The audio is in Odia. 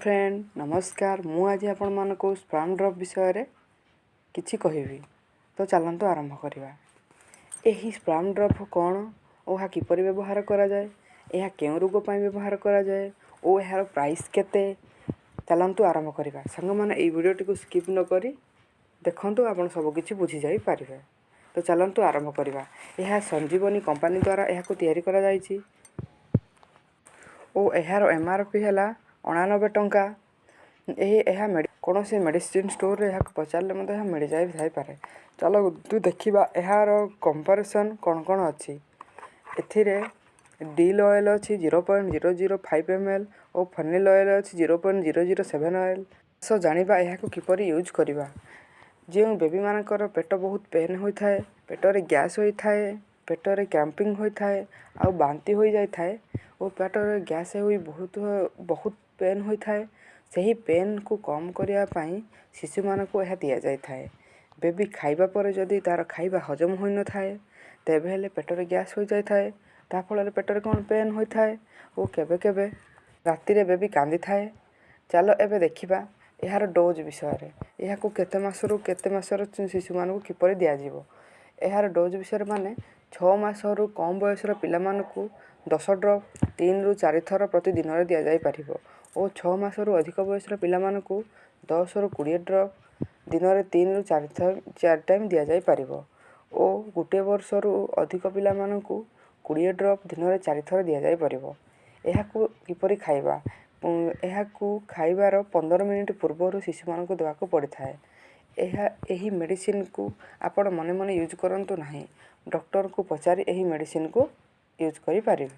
ଫ୍ରେଣ୍ଡ, ନମସ୍କାର। ମୁଁ ଆଜି ଆପଣମାନଙ୍କୁ ସ୍ପାମ୍ ଡ୍ରପ୍ ବିଷୟରେ କିଛି କହିବି। ତ ଚାଲନ୍ତୁ ଆରମ୍ଭ କରିବା। ଏହି ସ୍ପାମ୍ ଡ୍ରପ୍ କ'ଣ ଓ ଏହା କିପରି ବ୍ୟବହାର କରାଯାଏ, ଏହା କେଉଁ ରୋଗ ପାଇଁ ବ୍ୟବହାର କରାଯାଏ ଓ ଏହାର ପ୍ରାଇସ୍ କେତେ? ଚାଲନ୍ତୁ ଆରମ୍ଭ କରିବା। ସାଙ୍ଗମାନେ, ଏଇ ଭିଡ଼ିଓଟିକୁ ସ୍କିପ୍ ନ କରି ଦେଖନ୍ତୁ, ଆପଣ ସବୁକିଛି ବୁଝିଯାଇପାରିବେ। ତ ଚାଲନ୍ତୁ ଆରମ୍ଭ କରିବା। ଏହା ସଞ୍ଜୀବନୀ କମ୍ପାନୀ ଦ୍ୱାରା ଏହାକୁ ତିଆରି କରାଯାଇଛି ଓ ଏହାର MRP ହେଲା 89 ଟଙ୍କା। ଏହା କୌଣସି ମେଡ଼ିସିନ୍ ଷ୍ଟୋରରେ ଏହାକୁ ପଚାରିଲେ ମଧ୍ୟ ଏହା ମିଳିଯାଇ ଥାଇପାରେ। ଚାଲନ୍ତୁ ଦେଖିବା ଏହାର କମ୍ପାରିସନ୍ କ'ଣ କ'ଣ ଅଛି। ଏଥିରେ ଡିଲ୍ ଅଏଲ୍ ଅଛି 0.005 ml ଓ ଫେନେଲ୍ ଅଏଲ୍ ଅଛି 0.007 ଅଏଲ୍। ଜାଣିବା ଏହାକୁ କିପରି ୟୁଜ୍ କରିବା। ଯେଉଁ ବେବିମାନଙ୍କର ପେଟ ବହୁତ ପେନ୍ ହୋଇଥାଏ, ପେଟରେ ଗ୍ୟାସ୍ ହୋଇଥାଏ, ପେଟରେ କ୍ରାମ୍ପିଂ ହୋଇଥାଏ ଆଉ ବାନ୍ତି ହୋଇଯାଇଥାଏ ଓ ପେଟରେ ଗ୍ୟାସ୍ ହୋଇ ବହୁତ ବହୁତ ପେନ୍ ହୋଇଥାଏ, ସେହି ପେନ୍କୁ କମ୍ କରିବା ପାଇଁ ଶିଶୁମାନଙ୍କୁ ଏହା ଦିଆଯାଇଥାଏ। ବେବି ଖାଇବା ପରେ ଯଦି ତା'ର ଖାଇବା ହଜମ ହୋଇନଥାଏ, ତେବେ ହେଲେ ପେଟରେ ଗ୍ୟାସ୍ ହୋଇଯାଇଥାଏ। ତା ଫଳରେ ପେଟରେ କ'ଣ ପେନ୍ ହୋଇଥାଏ ଓ କେବେ କେବେ ରାତିରେ ବେବି କାନ୍ଦିଥାଏ। ଚାଲ ଏବେ ଦେଖିବା ଏହାର ଡୋଜ୍ ବିଷୟରେ। ଏହାକୁ କେତେ ମାସରୁ କେତେ ମାସର ଶିଶୁମାନଙ୍କୁ କିପରି ଦିଆଯିବ? ଏହାର ଡୋଜ୍ ବିଷୟରେ ମାନେ 6 ମାସରୁ କମ୍ ବୟସର ପିଲାମାନଙ୍କୁ 10 ଡ୍ରପ୍ 3ରୁ 4 ଥର ପ୍ରତି ଦିନରେ ଦିଆଯାଇପାରିବ ଓ 6 ମାସରୁ ଅଧିକ ବୟସର ପିଲାମାନଙ୍କୁ 10ରୁ 20 ଡ୍ରପ୍ ଦିନରେ 3ରୁ 4 ଥର, ଚାରି ଟାଇମ୍ ଦିଆଯାଇପାରିବ ଓ ଗୋଟିଏ ବର୍ଷରୁ ଅଧିକ ପିଲାମାନଙ୍କୁ 20 ଡ୍ରପ୍ ଦିନରେ ଚାରିଥର ଦିଆଯାଇପାରିବ। ଏହାକୁ କିପରି ଖାଇବା? ଏହାକୁ ଖାଇବାର 15 ମିନିଟ୍ ପୂର୍ବରୁ ଶିଶୁମାନଙ୍କୁ ଦେବାକୁ ପଡ଼ିଥାଏ। ଏହି ମେଡ଼ିସିନ୍କୁ ଆପଣ ମନେ ମନେ ୟୁଜ୍ କରନ୍ତୁ ନାହିଁ। ଡକ୍ଟରଙ୍କୁ ପଚାରି ଏହି ମେଡ଼ିସିନ୍କୁ ୟୁଜ୍ କରିପାରିବେ।